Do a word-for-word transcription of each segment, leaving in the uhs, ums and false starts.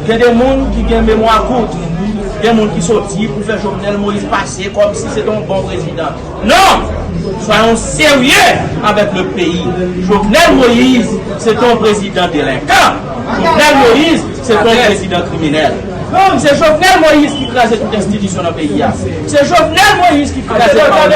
Gen de moun ki gen memwa kout, gen moun ki soti pou fè Jovenel Moïse pase kòmsi se te yon bon prezidan. Non! Soyons sérieux avec le pays. Jovenel Moïse, se te yon prezidan delenkan. Jovenel Moïse, se te yon prezidan kriminèl. Se Jovenel Moïse ki kraze tout enstitisyon nan peyi a. Se Jovenel Moïse ki kraze pawòl.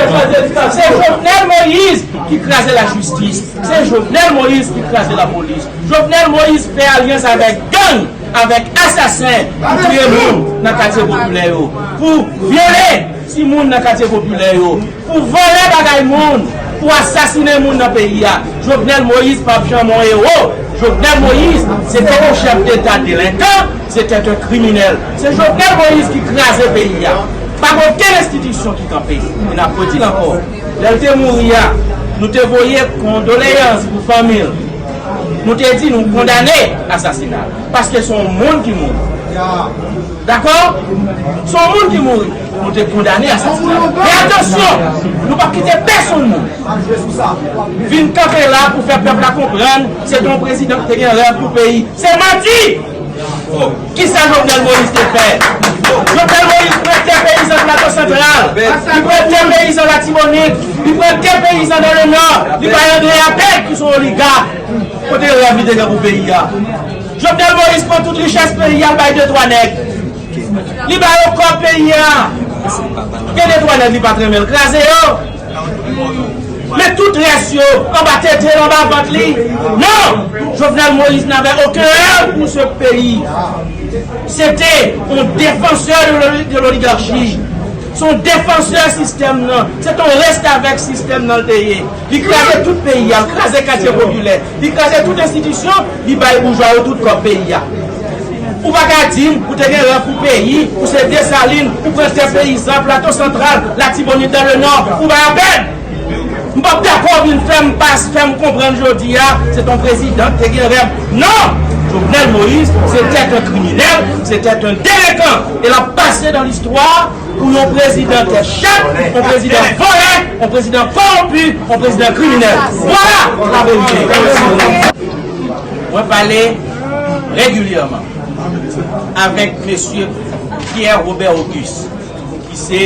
Se Jovenel Moïse ki kraze lajistis. Se Jovenel Moïse ki kraze lapolis. Jovenel Moïse fè alyans avèk gang, avèk asasen, pou touye moun nan katye popilè yo, pou vyole timoun nan katye popilè yo, pou vòlè bagay moun, pou asasinen moun nan peyi a. Jovenel Moïse p ap janm yon ewo. Jovenel Moïse, se te yon chèf deta delenkan, se te yon kriminèl. Se Jovenel Moïse ki kraze peyi a. Pa gen okenn enstitisyon ki kanpe. E n ap redi l ankò. Lè l te mouri a, nou te voye kondoleyans pou fanmi l. Nou te di nou kondane asasina l. Paske se yon moun ki mouri. Dakò? Se yon moun ki mouri. Nou te kondane asasina l. Men atansyon, nou p ap kite pèsonn moun vin kanpe la pou fè pèp la konprann se te yon prezidan ki te gen rèv pou peyi. Se manti! Kisa Jovenel Moïse te fè? Jovenel Moïse pran tè peyizan Plato Santral, li pran tè peyizan Latibonit, li pran tè peyizan dan le Nò, li bay André Abed ki se yon oligak. Kote rèv li te gen pou peyi a? Jovenel Moïse pran tout richès peyi a, l bay de twa nèg. Li ba yo kòb peyi a. Gen de twa nèg li pa t renmen l kraze yo. Men tout rès yo, anba tete l, anba vant li. Non! Jovenel Moïse n'avait aucun œuvre pour ce pays. C'était un défenseur de l'oli- de l'oligarchie. Se yon defansè sistèm nan. Se te yon restavèk sistèm nan l te ye. Li kraze tout peyi a, li kraze katye popilè, li kraze tout enstitisyon, li bay boujwa yo tout kòb peyi a. Ou pa ka di m ou te gen rèv pou peyi, ou se Desalin, ou pran tè peyizan, Plato Santral, Latibonit, dan le Nò, ou bay Abed. M p ap dakò vin fè m pas, fè m konprann jodi a, se t on prezidan ki te gen rèv. Non! Jovenel Moïse, c'était un criminel, c'était un délinquant. E l ap pase dans l'histoire pou yon prezidan tèt chat, yon prezidan vòlè, yon prezidan kòwonpi, yon prezidan kriminèl. Vwala laverite. Mwen pale regilyèman avèk mesye Pierre Robert Auguste, ki se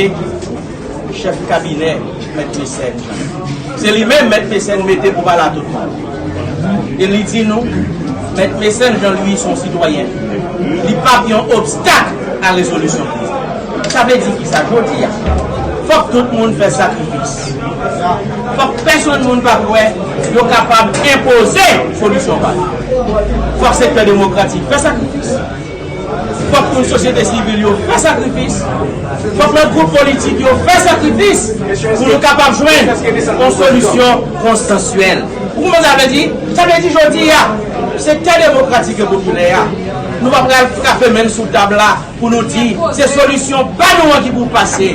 chèf kabinè Mèt Mecène. Se li menm Mèt Mecène mete pou pale a tout moun. E li di nou, Mèt Mecène Jean Louis se yon sitwayen. Li p ap yon obstak a rezolisyon kriz. Sa vle di kisa? Jodi a, fòk tout moun fè sakrifis. Fòk pèsonn moun pa kwè yo kapab enpoze solisyon pa yo. Fòk sektè demokratik fè sakrifis. Fòk moun sosyete sivil yo fè sakrifis. Fòk lòt gwoup politik yo fè sakrifis pou nou kapab jwenn yon solisyon konsansyèl. Ou konprann sa vle di? Sa vle di jodi a, sektè demokratik e popilè a, nou pa pral frape men n sou tab la pou nou di se solisyon pa nou an ki pou pase.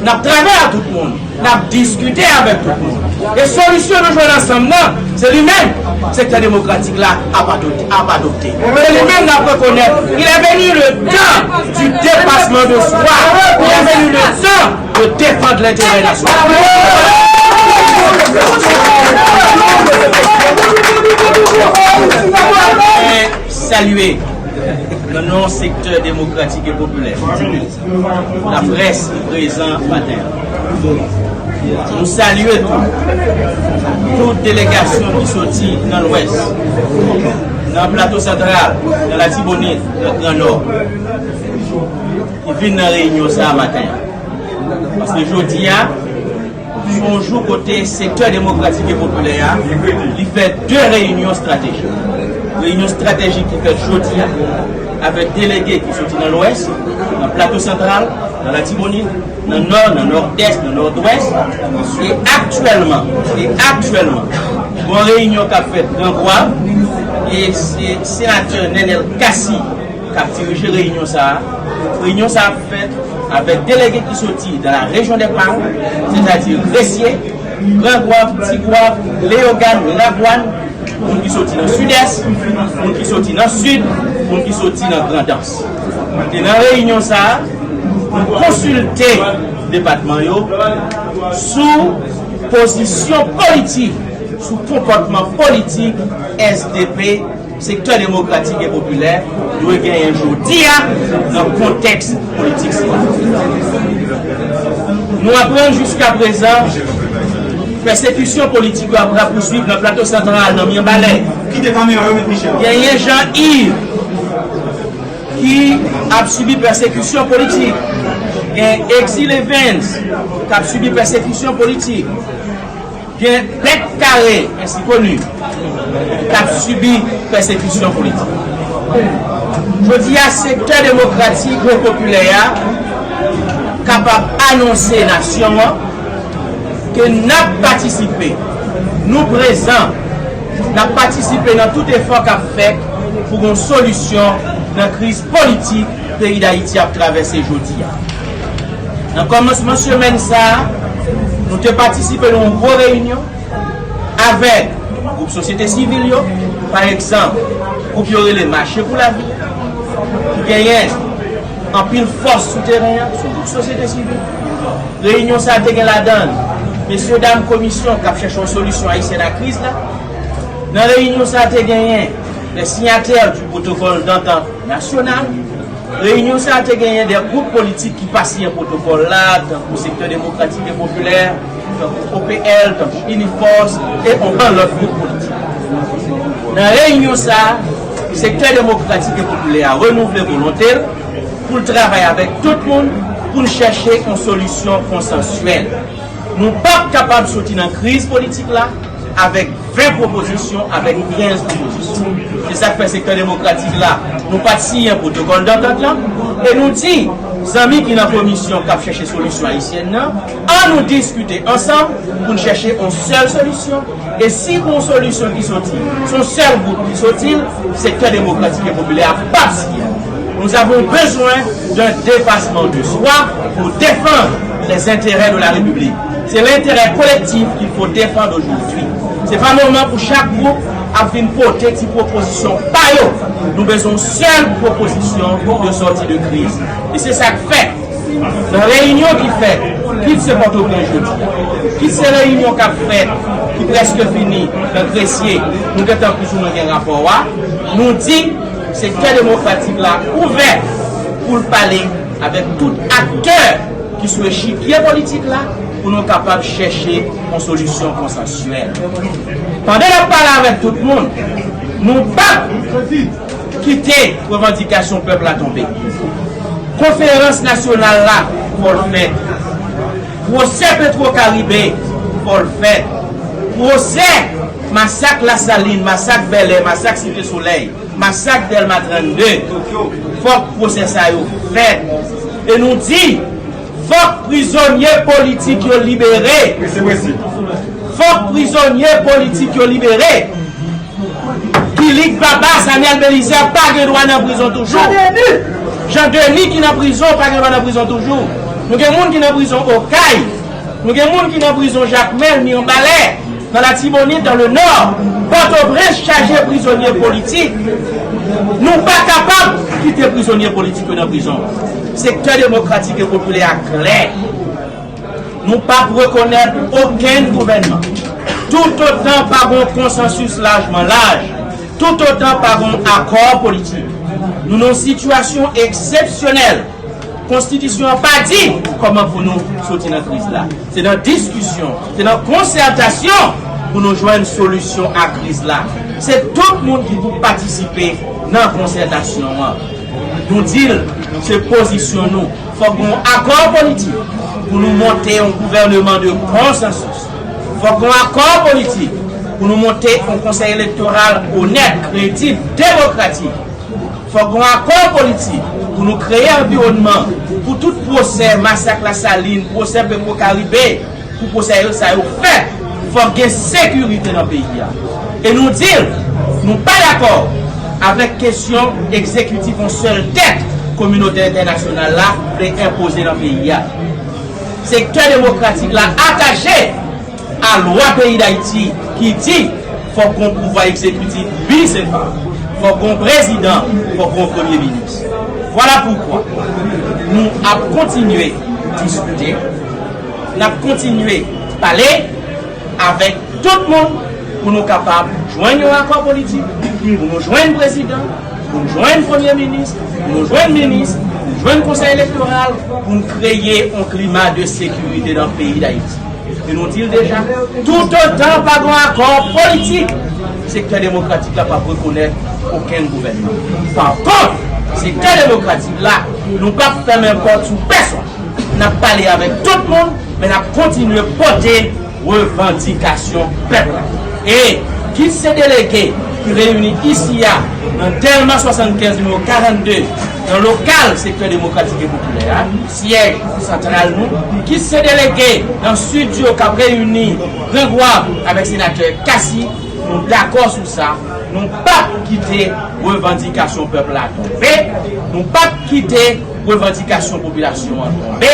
N ap travay ak tout moun. N ap diskite avèk tout moun. E solisyon nou jwenn ansanm nan, se li menm sektè demokratik la ap adopte, ap adopte. Se li menm n ap rekonèt. Il est venu le temps du dépassement de soi. Il est venu le temps de défendre l'intérêt national. Mwen salye nan non sektè demokratik e popilè. Laprès ki prezan maten an. Nou salye tou, tout delegasyon ki soti nan Lwès, nan Plato Santral, nan Latibonit, nan Gran Nò, ki vin nan reyinyon sa a maten an. Paske jodi a, se yon jou kote sektè demokratik e popilè a, li fè de reyinyon estratejik. Reyinyon estratejik ki fèt jodi a avèk delege ki soti nan Lwès, nan Plato Santral, nan Latibonit, nan Nò, nan Nòdès, nan Nòdwès. E aktyèlman, e aktyèlman, gon reyinyon k ap fèt Gran Gwav, e se senatè Nenel Cassy k ap dirije reyinyon sa a. Reyinyon sa a ap fèt avèk delege ki soti dans la région des Palmes, sètadi Gresye, Gran Gwav, Ti Gwav, Leyogàn, Lagwàn, moun ki soti nan Sidès, moun ki soti nan Sid, moun ki soti nan Grandans. E nan reyinyon sa a, nou konsilte depatman yo sou pozisyon politik, sou konpòtman politik S D P Sektè demokratik e popilè dwe genyen jodi a nan kontèks politik sa. Nou aprann jiskaprezan pèsekisyon politik yo ap rapousuiv nan Plato Santral, nan Mibalè. Genyen Jean Yves ki ap sibi pèsekisyon politik. Gen Exil Evans k ap sibi pèsekisyon politik. Gen Bèk Kare, ensi koni, k ap sibi pèsekisyon politik. Jodi a, sektè demokratik e popilè a kapab anonse nasyon an ke n ap patisipe, nou prezan, n ap patisipe nan tout efò k ap fèt pou gon solisyon nan kriz politik peyi Dayiti ap travèse jodi a. Nan kòmansman semèn sa a, nou te patisipe nan yon gwo reyinyon avèk gwoup sosyete sivil yo, pa egzanp, gwoup yo rele Mache pou Lavi, ki genyen anpil fòs sou teren an, se yon gwoup sosyete sivil. Reyinyon sa a te gen ladan l mesye dam komisyon k ap chèche yon solisyon ayisyèn a kriz la. Nan reyinyon sa a te genyen les signataires du protocole d'entente nationale. Reyinyon sa a te genyen de gwoup politik ki pa siyen pwotokòl la, tankou Sektè Demokratik e Popilè, tankou O P L, tankou Unifòs, e anpil lòt gwoup politik. Nan reyinyon sa a, Sektè Demokratik e Popilè a renouvle volonte l pou l travay avèk tout moun pou n chèche yon solisyon konsansyèl. Nou p ap kapab soti nan kriz politik la avèk ven pwopozisyon, avèk kenz pwopozisyon. Se sa k fè Sektè Demokratik la, nou pa t siyen pwotokòl dantant lan, e nou di zanmi ki nan komisyon k ap chèche solisyon ayisyèn nan, an nou diskite ansanm pou n chèche yon sèl solisyon. E si gon solisyon ki soti, se yon sèl gwoup ki soti l, Sektè Demokratik e Popilè a p ap siyen. Nous avons besoin d'un dépassement de soi pour défendre les intérêts de la République. C'est l'intérêt collectif qu'il faut défendre aujourd'hui. Se pa moman pou chak gwoup ap vin pote ti pwopozisyon pa yo. Nou bezwen yon sèl pwopozisyon de sòti de kriz. E se sa k fèt. Nan reyinyon ki fèt, kit se Pòtoprens jodi a, kit se reyinyon k ap fèt, ki prèske fini nan Gresye, nou gentan plis ou mwen gen rapò a, nou di Sektè Demokratik la ouvè pou l pale avèk tout aktè ki sou echikye politik la pou nou kapab chèche yon solisyon konsansyèl. Pandan n ap pale avèk tout moun, nou p ap kite revandikasyon pèp la tonbe. Konferans nasyonal la, fò l fèt. Pwosè Petro Karibe, fò l fèt. Pwosè masak Lasalin, masak Bèlè, masak Site Solèy, masak Dèlma trannde, fòk pwosè sa yo fèt. E nou di, fòk prizonye politik yo libere. Fòk prizonye politik yo libere. Kilik Babas, Anèl Belizaire pa gen dwa nan prizon toujou. Jan Deni ki nan prizon pa gen dwa nan prizon toujou. Nou gen moun ki nan prizon Okay. Nou gen moun ki nan prizon Jakmèl, Mibalè, nan Latibonit, dans le Nord. Pòtoprens chaje prizonye politik. Nou pa kapab kite prizonye politik yo nan prizon. Sektè Demokratik e Popilè a klè. Nou p ap rekonèt okenn gouvènman toutotan pa gon konsansis lajman laj, toutotan pa gon akò politik. Nou nan yon sitiyasyon eksepsyonèl. Konstitisyon an pa di kòman pou nou soti nan kriz la. Se nan diskisyon, se nan konsètasyon pou nou jwenn solisyon a kriz la. Se tout moun ki pou patisipe nan konsètasyon an. Nou di l, se pozisyon nou. Fòk gen yon akò politik pou nou monte yon gouvèneman de konsansis. Fòk gen yon akò politik pou nou monte yon konsèy elektoral onèt, kredib, demokratik. Fòk gen yon akò politik pou nou kreye anviwònman pou tout pwosè masak Lasalin, pwosè Petro Karibe, pou pwosè yo sa yo fèt, fòk gen sekirite nan peyi a. E nou di l, nou pa dakò avèk kesyon egzekitif yon sèl tèt kominote entènasyonal la vle enpoze nan peyi a. Sektè demokratik la atache a lwa peyi Dayiti ki di fòk gon pouvwa egzekitif bisefal, fòk gon prezidan, fòk gon premye minis. Vwala poukwa nou ap kontinye diskite, n ap kontinye pale avèk tout moun pou nou kapab jwenn yon akò politik, pou nou jwenn prezidan, pou nou jwenn premye minis, pou nou jwenn minis, pou nou jwenn konsèy elektoral, pou nou kreye yon klima de sekirite nan peyi Dayiti. E nou di l deja, toutotan pa gen akò politik, sektè demokratik la p ap rekonèt okenn gouvènman. Pa kont, sektè demokratik la, nou p ap fèmen pòt sou pèsonn. N ap pale avèk tout moun, men n ap kontinye pote revandikasyon pèp la. E kit se delege ki reyini isi a nan Dèlma swasannkenz nimewo karannde, nan lokal Sektè Demokratik e Popilè a, syèj santral nou, kit se delege nan Sid yo k ap reyini Grangwav avèk senatè Cassy, nou dakò sou sa. Nou p ap kite revandikasyon pèp la tonbe. Nou p ap kite revandikasyon popilasyon an tonbe.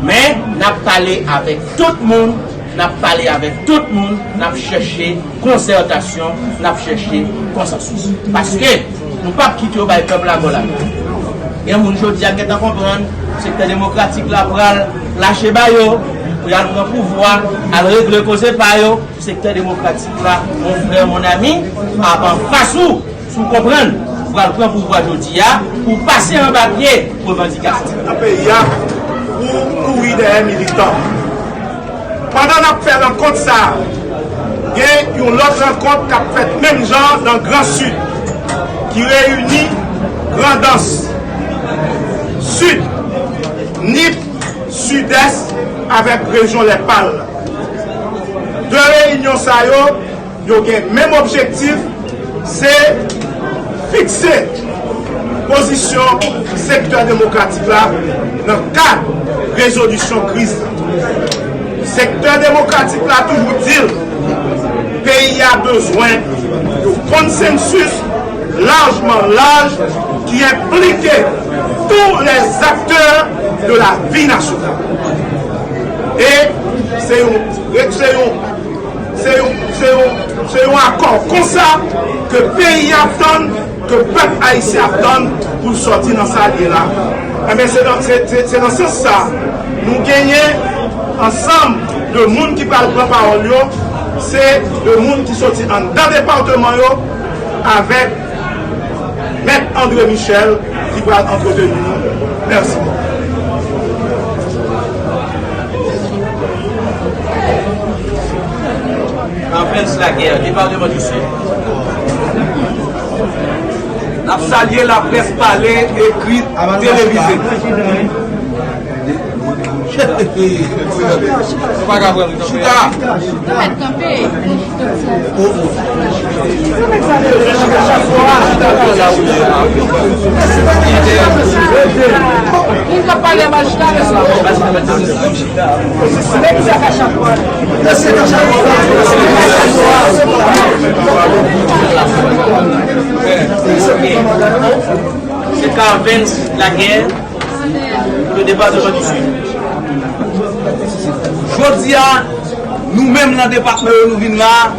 Men, n ap pale avèk tout moun, n ap pale avèk tout moun, n ap chèche konsètasyon, n ap chèche konsansis. Paske nou p ap kite yo bay pèp la gòl ata. Gen moun jodi a gentan konprann, sektè demokratik la pral lache ba yo, pou y al pran pouvwa, al regle koze pa yo. Sektè demokratik la, mon frè, mon ami, ap anfas ou. Si w konprann, ou pral pran pouvwa jodi a, pou w pase anba pye revandikasyon. Nan peyi a, pou kouri dèyè militan. Pandan n ap fè rankont sa a, gen yon lòt rankont k ap fèt menm jan nan Gran Sid, ki reyini Grandans, Sid, Nip, Sidès avèk rejyon Lèpal. De reyinyon sa yo, yo gen menm objektif, se fikse pozisyon sektè demokratik la nan kad rezolisyon kriz la. Sektè demokratik la toujou di l, peyi a bezwen yon konsansis lajman laj ki enplike tous les acteurs de la vie nationale. E se yon, se yon, se yon, se yon, se yon akò konsa ke peyi a ap tann, ke pèp ayisyen ap tann pou l sòti nan sa l ye la. Enben, se nan, se, se, se nan sans sa, nou genyen ansanm de moun ki pral pran pawòl yo, se de moun ki soti anndan depatman yo avèk Mèt André Michel ki pral antreteni nou. Mèsi. Avens Laguerre, depatman di Sid. N ap salye laprès pale, ekri, televize. Chita. Se Carvens Laguerre. Pou depatman di Sid. Jodi a, nou menm nan depatman yo, nou vin la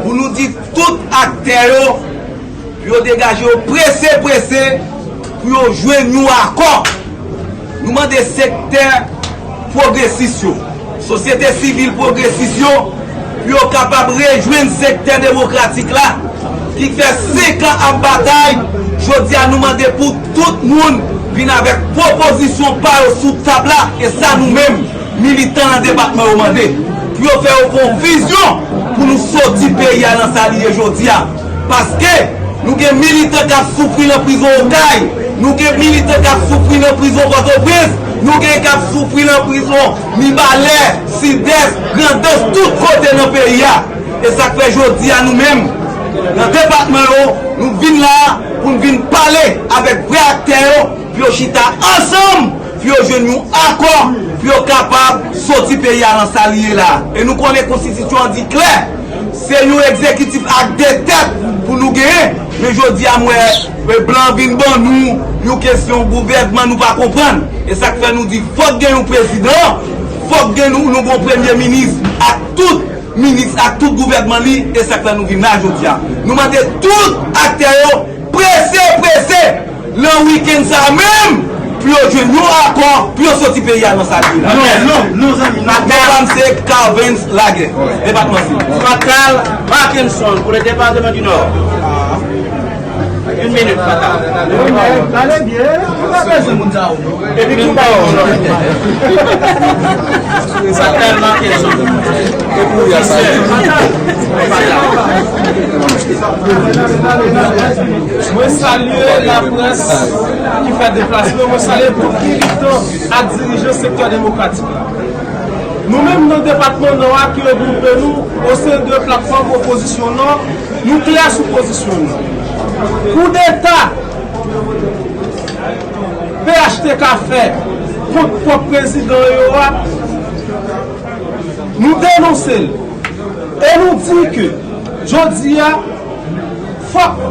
pou nou di tout aktè yo pou yo degaje yo prese, prese, pou yo jwenn yon akò. Nou mande sektè pwogresis yo, sosyete sivil pwogresis yo, pou yo kapab rejwenn sektè demokratik la, ki fè senk an ap batay. Jodi a, nou mande pou tout moun vin avèk pwopozisyon pa yo sou tab la, e sa nou menm, militan nan depatman yo mande. Pou yo fè yo fè yon vizyon pou nou soti peyi a nan sa li ye jodi a. Paske nou gen militan k ap soufri nan prizon Okay, nou gen militan k ap soufri nan prizon Pòtoprens, nou gen k ap soufri nan prizon Mibalè, Sidès, Grandans, tout kote nan peyi a. E sa k fè jodi a nou menm, nan depatman yo, nou vin la pou n vin pale avèk vrè aktè yo, pou yo chita ansanm, pou yo jwenn yon akò, pou yo kapab soti peyi a nan sa li ye la. E nou konnen konstitisyon an di klè, se yon egzekitif ak de tèt pou nou genyen. Men jodi a, m wè, e, blan vin ban nou yon kesyon gouvènman nou pa konprann. E sa k fè nou di fòk gen yon prezidan, fòk gen nou, nou gon premye minis ak tout minis ak tout gouvènman li, e sa k fè nou vin la jodi a. Nou mande tout aktè yo prese, prese, nan wikenn sa a menm, pou yo jwenn yon akò, pou yo soti peyi a nan sa li ye la. Non, non, non, zanmi, non. Non pa m se Carvens Laguerre, depatman Sid. Fatal Parkinson pour le département du Nord. Yon minit, papa. Pale byen, nou pa bezwen moun sa yo. Epi ki ba yo? Sa tèlman enjou. Mwen salye laprès ki fè deplasman, mwen salye tout militan ak dirijan sektè demokratik la. Nou menm nan depatman Nò a ki regwoupe nou osen de platfòm opozisyon Nò, nou klè sou pozisyon nou. Koudeta P H T K fè kont pwòp prezidan yo a, nou denonse l. E nou di ke jodi a, fòk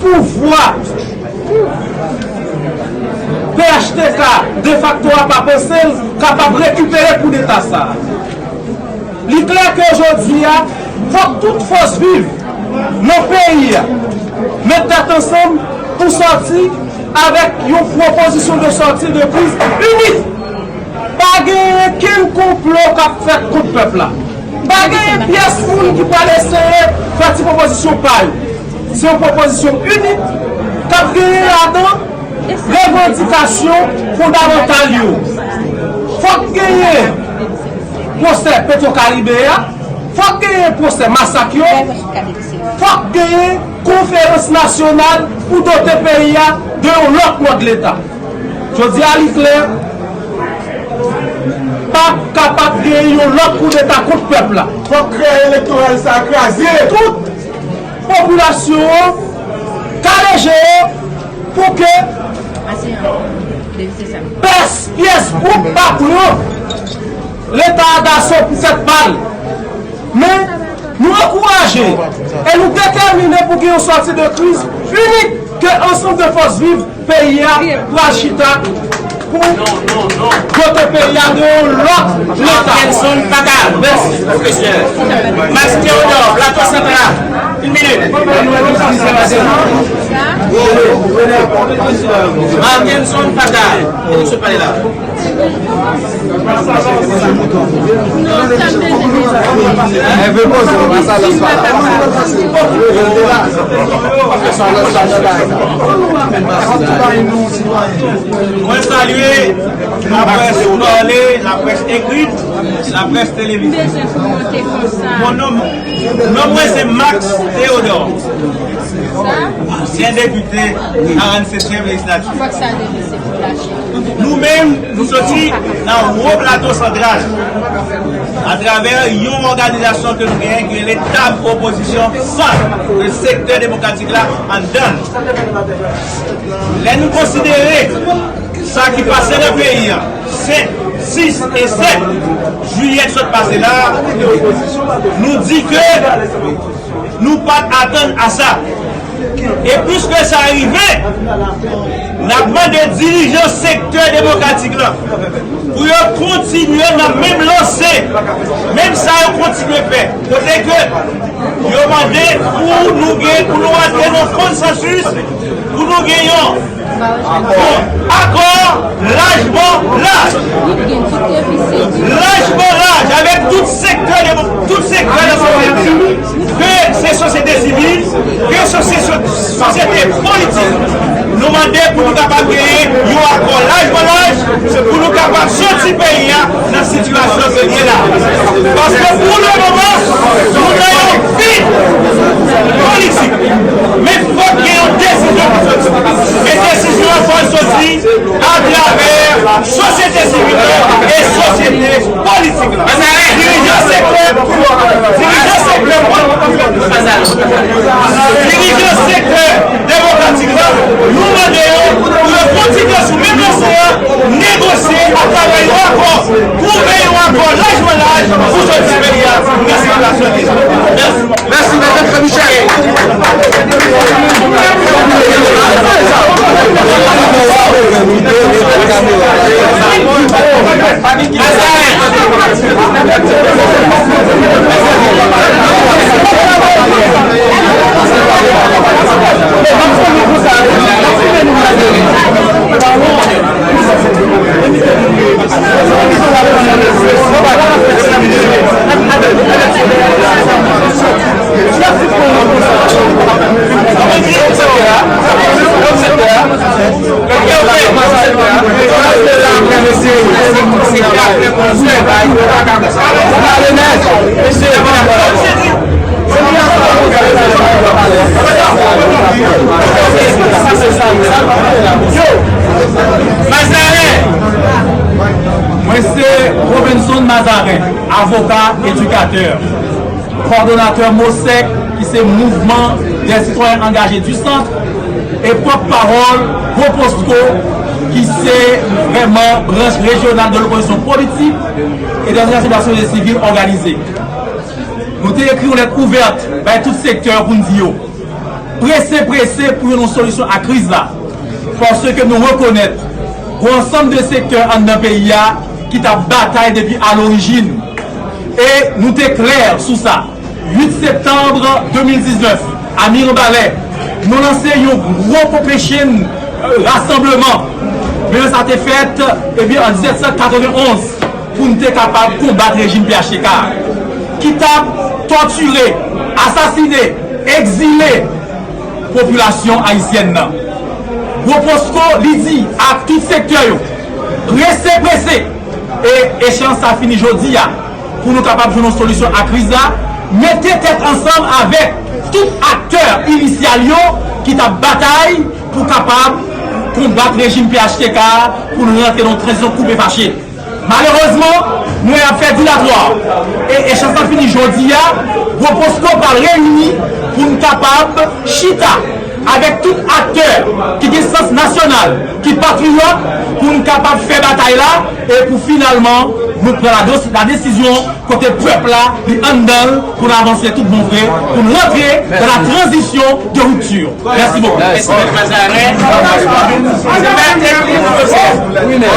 pouvwa P H T K defakto a pa panse l kapab rekipere koudeta sa a. Li klè ke jodi a, fòk tout fòs viv nan peyi a met tèt ansanm pou sòti avèk yon pwopozisyon de sòti de kriz inik. Pa genyen kenn konplo k ap fèt kont pèp la. Pa genyen pyès moun ki pral eseye fè ti pwopozisyon pa yo. Se yon pwopozisyon inik k ap genyen ladan revandikasyon fondamantal yo. Fòk genyen pwosè Petwokaribe a, fòk genyen pwosè masak yo, fòk genyen konferans nasyonal pou dote peyi a de yon lòt mòd leta. Jodi a li klè, p ap kapab gen yon lòt koudeta kont pèp la. Fòk kreye elektoral sa a kraze. Tout popilasyon an kale je yo pou ke pès, pyès gwoup pa pran leta a daso pou tèt pa l. Men, nou ankouraje e nou detèmine pou gen yon sòti de kriz inik ke ansanm de fòs viv peyi a pral chita pou dote peyi a de yon lòt leta. Marc Kenson Patal. Mèsi, pwofesè. Max Théodore, Plato Santral. Yon minit. Marc Kenson Patal. Ki nou sot pale la? Mwen salye laprès pale, laprès ekrì, laprès televize. Mon nom, non mwen se Max Théodore. Ansyen depite karannsetyèm lejislatif. Nou menm, nou soti nan Wo Plato Santral, atravè yon òganizasyon ke nou genyen, ki rele Tab Opozisyon, fas de sektè demokratik la anndan l. Lè nou konsidere sa ki pase nan peyi a, senk, sis e sèt jiyè k sot pase la, nou di ke nou pa t atann a sa. E pliske sa rive, n ap mande dirijan sektè demokratik la pou yo kontinye nan menm lanse, menm sa yo kontinye fè. Kote ke yo mande pou nou gen, pou nou antre nan konsansis, pou nou gen yon Bon, akò lajman laj. Lajman laj avèk tout sektè de, tout sektè nan sosyete. Ke se sosyete sivil, ke se sosyete politik. Nou mande pou nou kapab genyen yon akò lajman laj pou nou kapab soti peyi a nan sitiyasyon ke l ye la. Paske pou le moman, nou nan yon vid politik. Men fòk gen yon desizyon pou soti. E desizyon an fò l soti atravè sosyete sivil la e sosyete politik la. Dirijan sektè, dirijan sektè, dirijan sektè demokratik la, nou mande yo pou yo kontinye sou menm lanse a, negosye atravè yon akò, twouve yon akò lajman laj pou soti peyi a nan sitiyasyon ke l ye. Mèsi. Mèsi, Mèt André Michel. Mazarin, avoka, edikatè, kòdonatè MOSEC, ki se Mouvman dè Sitwayen Angaje di Sant, e pòtpawòl Gwo Posko, ki se vrèman branch rejyonal de lopozisyon politik e dè òganizasyon de la sosyete sivil òganize. Nou te ekri yon lèt ouvèt bay tout sektè pou n di yo prese, prese pou jwenn yon solisyon a kriz la. Paske nou rekonèt gen yon ansanm de sektè anndan peyi a ki t ap batay depi alorijin. E nou te klè sou sa. Uit septanm de mil diznèf, a Miranbalè, nou lanse yon gwo popechin, euh, rasanbleman. Men sa te fèt, ebyen, an diznèf san katrevenn onz, pou n te kapab konbat rejim P H T K a, ki t ap tòtire, asasine, egzile popilasyon ayisyèn nan. Gwo Posko, li di ak tout sektè yo, prese, prese, e echanj sa fini jodi a, pou nou kapab jwenn yon solisyon a kriz la, mete tèt ansanm avèk tout aktè inisyal yo ki t ap batay pou kapab konbat rejim P H T K a, pou nou rantre nan yon tranzisyon koupe fache. Malerezman, nou wè y ap fè dilatwa. E, e echanj sa fini jodi a, Gwo Posko pral reyini pou n kapab chita avèk tout aktè ki gen sans nasyonal, ki patriyòt, pou n kapab fè batay la, e pou finalman nou pran la, la desizyon kote pèp la, li anndan l, pou n avanse tout bon vre, pou n rantre dans la transition de rupture. Merci beaucoup. Mèsi, Mèt Mazarin. Se pa te pi pwofesè. Wi, men.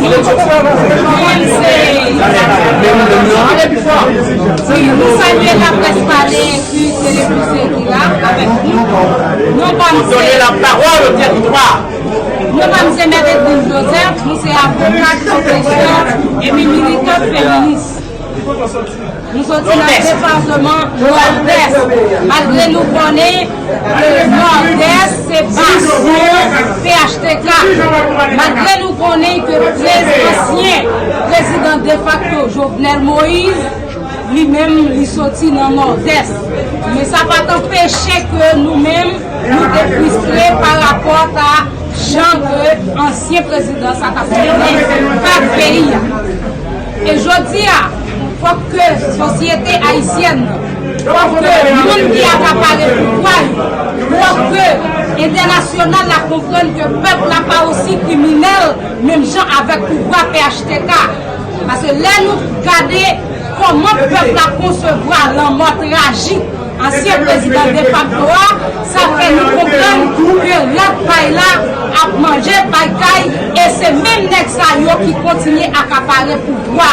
Wi, nou salye laprès pale, ki televize ki la avèk nou. Non pa m se. Donner la parole au territoire. Non pa m se Mèt Edwin Joseph, nou se avoka, pwofesè epi militan feminis. Nou soti nan depatman Nòdès, malgre nou konnen ke Nòdès se basen P H T K, malgre nou konnen ke prez-, ansyen prezidan defakto Jovenel Moïse, li menm, li soti nan Nòdès. Men sa pa t anpeche ke nou menm, nou te fristre pa rapò a jan ke ansyen prezidan sa t ap mennen bak peyi a. E jodi a, fòk ke sosyete ayisyèn nan, fòk ke moun ki akapare pouvwa yo, fòk ke entènasyonal la konprann ke pèp la pa osi kriminèl menm jan avèk pouvwa P H T K. Paske lè nou gade kòman pèp la konsevwa lanmò trajik ansyen prezidan defakto a, sa fè nou konprann ke rat pay la ap manje pay kay, e se menm nèg sa yo ki kontinye akapare pouvwa.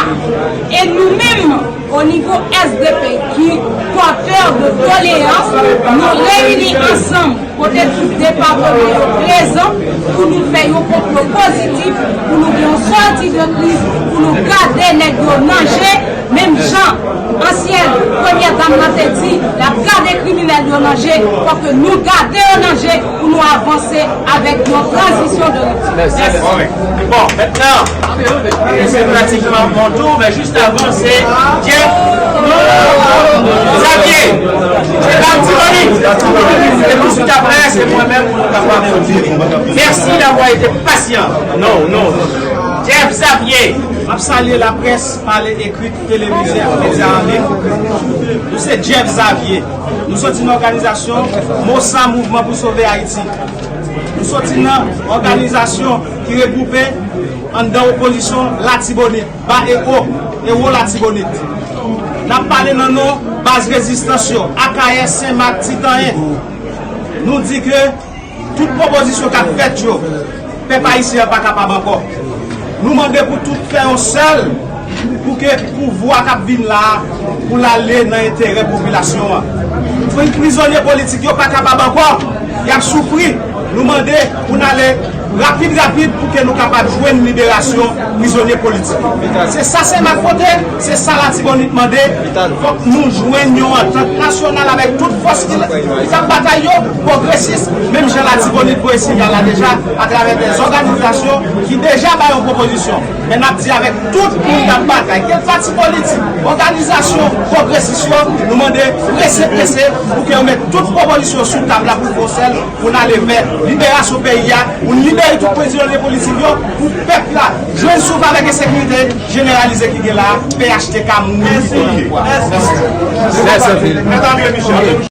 E nou menm, o nivo S D P, ki pòtè de doleyans, nou reyini ansanm kote tout depatman yo prezan, pou nou fè yon konplo pozitif, pou nou gen yon sòti de kriz, pou nou gade nèg yo nan je, menm jan ansyen premyè dam nan te di, l ap gade kriminèl yo nan je, fòk ke nou gade yo nan je pou nou avanse avèk yon tranzisyon de ripti. Mèsi. Bon, mentnan, se pratikman mon tour, men jis avan, se Jeff Xavier. Se Latibonit. E touswit apre, se mwen menm pou nou kapab kontinye. Merci d'avoir été patient. Non, non. Jeff Xavier. M ap salye laprès, pale ekri, televize ak medya an liy. Nou se Jeff Xavier. Nou soti nan òganizasyon MOSA, Mouvman pou Sove Ayiti. Nou soti nan òganizasyon ki regwoupe anndan opozisyon Latibonit, ba e wo, e wo Latibonit. N ap pale nan non baz rezistans yo, Akayè, Senmak, Titanyen. Nou di ke tout pwopozisyon k ap fèt yo, pèp ayisyen an pa kapab ankò. Nou mande pou tout fè yon sèl, pou ke pouvwa k ap vin la a, pou l ale nan enterè popilasyon an. Pri-, prizonye politik yo pa kapab ankò, y ap soufri. Nou mande pou n ale rapid, rapid, pou ke nou kapab jwenn liberasyon prizonye politik. Se sa Senmak pote, se sa Latibonit mande. Fòk nou jwenn yon antant nasyonal avèk tout fòs ki, ki t ap batay yo, pwogresis, menm jan Latibonit voye siyal la deja, atravè dè òganizasyon ki deja bay yon pwopozisyon. Men n ap di avèk tout moun k ap batay, kèl pati politik, òganizasyon pwogresis yo, nou mande prese, prese, pou ke yo met tout pwopozisyon sou tab la pou fè yon sèl, pou n ale vè liberasyon peyi a, pou n libere tout prizonye politik yo, pou pèp la jwenn souf avèk Ensekirite jeneralize ki gen la, P H T K mouri pou pouvwa. Mèsi anpil. Mèt André Michel.